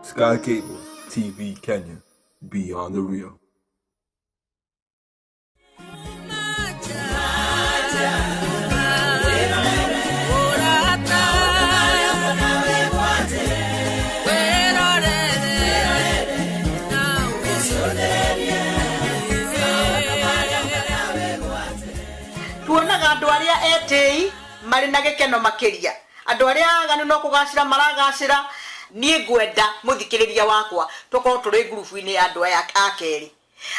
Sky Cable TV Kenya, beyond the real. Tuonaga andũ arĩa etĩi marĩ na gĩkeno makĩria, andũ arĩa aganu no kũgacĩra maragacĩra. Niĩ ngwenda mũthikĩrĩria wakwa tũkorwo tũrĩ ngurubu-inĩ ya andũ aya a kerĩ,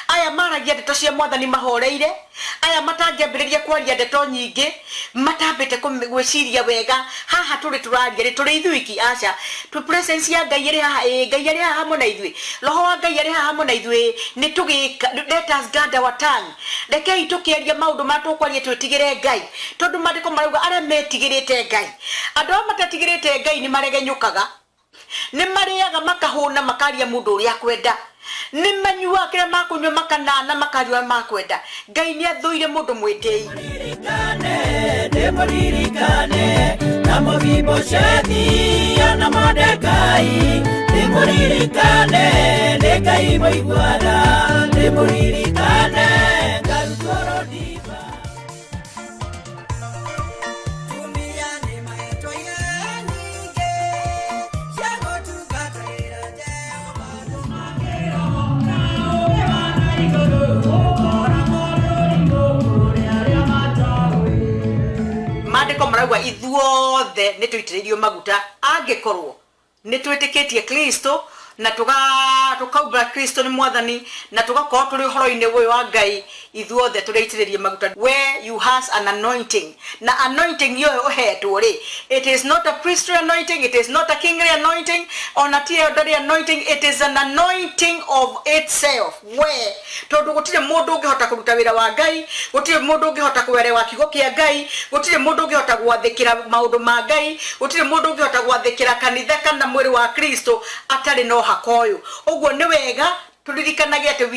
aya maragia ndeto cia Mwathani mahoreire, aya matangĩambĩrĩria kwaria ndeto nyingĩ matambĩte gwĩciria wega. Haha tũrĩ tũraria rĩ, tũrĩ ithuiki? Aca. Twĩ presence ya Ngai ĩrĩ haha? Ĩĩ. Ngai arĩ haha hamwe na ithuĩ, Roho wa Ngai arĩ haha hamwe na ithuĩ. Nĩ tũgĩka, let us guard our tongue. Rekei tũkĩaria maũndũ marĩa tũkwaria twĩtigĩre Ngai, tondũ Maandĩko marauga arĩa metigĩrĩte Ngai. Andũ arĩa matetigĩrĩte Ngai nĩ maregenyũkaga, nĩ marĩaga makahũna, makaria mũndũ ũrĩa akwenda, nĩ manyuaga kĩrĩa makũnyua makanana, makaria ũrĩa makwenda. Ngai nĩ athũire mũndũ mwĩtĩi. Ndĩmũririkane na Mũbiboshethi na Mordekai, ndĩmũririkane nĩ Ngai mũiguana, ndĩmũririkane ngarutwo rũndimba. Tumia nĩ mahetwo iheo nyingĩ cia gũtungatĩra Jehova. Maandĩko marauga ithuothe nĩ tũitĩrĩirio maguta angĩkorwo nĩ twĩtĩkĩtie Kristo na tũkaumbũra Kristo nĩ Mwathani na tũgakorwo tũrĩ ũhoro-inĩ ũyũ wa Ngai. Ithuothe tũrĩ aitĩrĩrie maguta. Where you has an anointing, na anointing ĩyo ũhetwo rĩ, it is not a priestly anointing, it is not a kingly anointing, ona ti elderly anointing, it is an anointing of itself. We tondũ gũtirĩ mũndũ ũngĩhota kũruta wĩra wa Ngai, gũtirĩ mũndũ ũngĩhota kũerewa kiugo kĩa Ngai, gũtirĩ mũndũ ũngĩhota gwathĩkĩra maũndũ ma Ngai, gũtirĩ mũndũ ũngĩhota gwathĩkĩra kanitha kana mwĩrĩ wa Kristo atarĩ na ũhaka ũyũ. Ũguo nĩ wega tũririkanage atĩ we